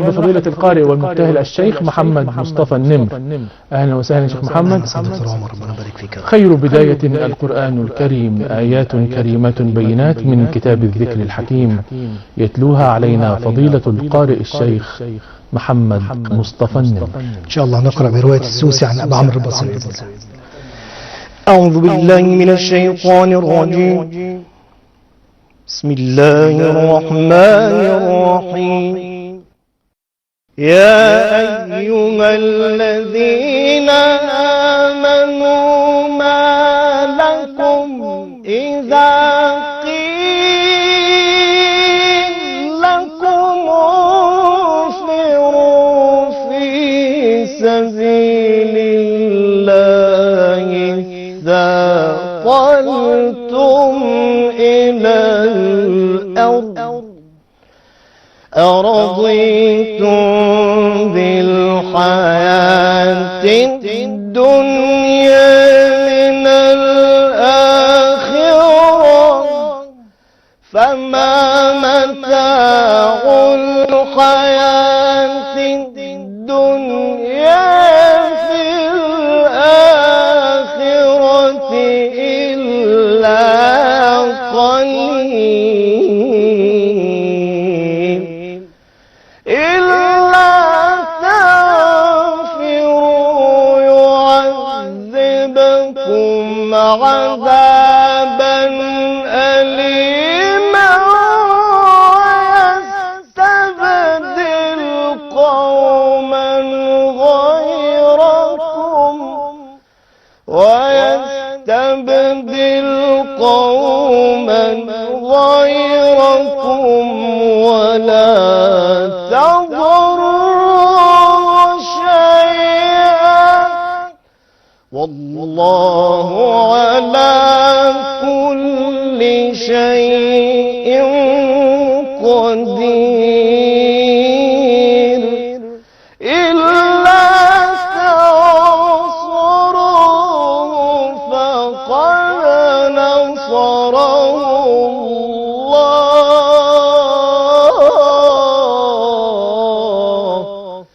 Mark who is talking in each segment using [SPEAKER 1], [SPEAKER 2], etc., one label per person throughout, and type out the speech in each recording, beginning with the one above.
[SPEAKER 1] بفضيلة القارئ والمبتهل الشيخ محمد مصطفى النمر. أهلا وسهلا شيخ محمد.
[SPEAKER 2] أهلا وسهلا دكتور عمر، ربنا يبارك فيك.
[SPEAKER 1] خير بداية القرآن الكريم، آيات كريمة بينات من كتاب الذكر الحكيم، يتلوها علينا فضيلة القارئ الشيخ محمد مصطفى النمر.
[SPEAKER 2] إن شاء الله نقرأ برواية السوسي عن أبي عمرو البصري بإذن الله. أعوذ بالله من الشيطان الرجيم. بسم الله الرحمن الرحيم. يا أيها الذين آمنوا ما لكم إذا قيل لكم انفروا في سبيل الله اثاقلتم إلى الأرض أرضيتم بالحياة الدنيا من الآخرة فما متاع الحياة الدنيا في الآخرة إلا قليل. إلا تنفروا يعذبكم عذابا أليما ويستبدل قوما غيركم ويستبدل قوما غيركم ولا تضروا شيئا والله على كل شيء قدير. إلا تنصروه فقد نصره الله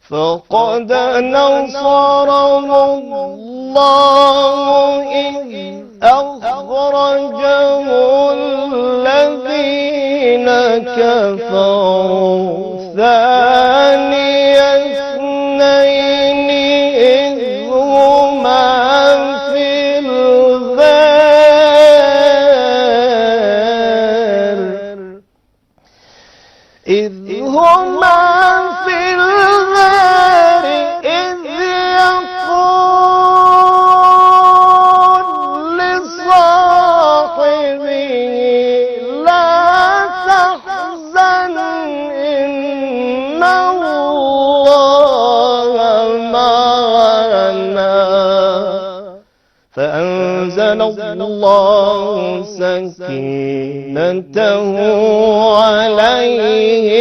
[SPEAKER 2] فقد نصره الله إذ أخرجه الذين كفروا ثاني اثنين إذ هما في الغار إذ هما في الغار إذ يقول لصاحبه لا تحزن إن الله معنا فأنزل الله سكينته عليه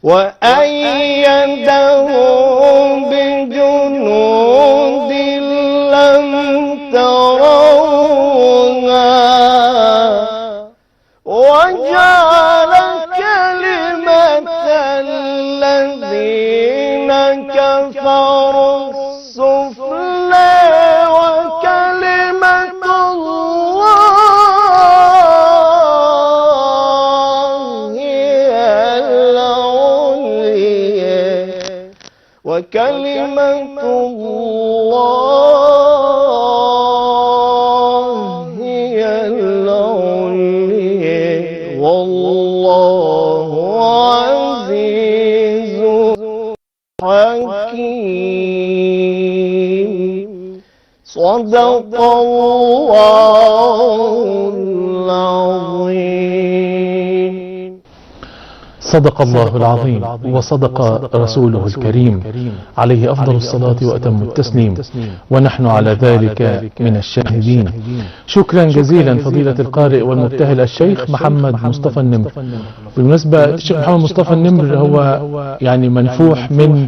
[SPEAKER 2] وأيده بجنود لم تروها وجعل كلمة الذين كفروا السفلى وكلمة الله هي العليا وكلمة الله هي العليا والله عزيز حكيم. صدق الله العظيم.
[SPEAKER 1] صدق الله العظيم وصدق رسوله الكريم عليه أفضل الصلاة وأتم التسليم، ونحن على ذلك من الشاهدين. شكرا جزيلا فضيلة القارئ والمبتهل الشيخ محمد مصطفى النمر. بالمناسبة الشيخ محمد مصطفى النمر هو يعني منفوح من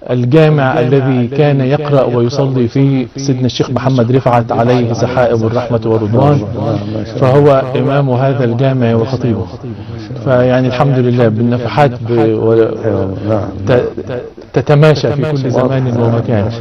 [SPEAKER 1] الجامع الذي كان يقرأ ويصلي فيه سيدنا الشيخ محمد رفعت عليه سحائب الرحمة والرضوان، فهو إمام هذا الجامع وخطيبه. فيعني الحمد لله بالنفحات
[SPEAKER 3] نعم
[SPEAKER 1] تتماشى في كل زمان ومكان.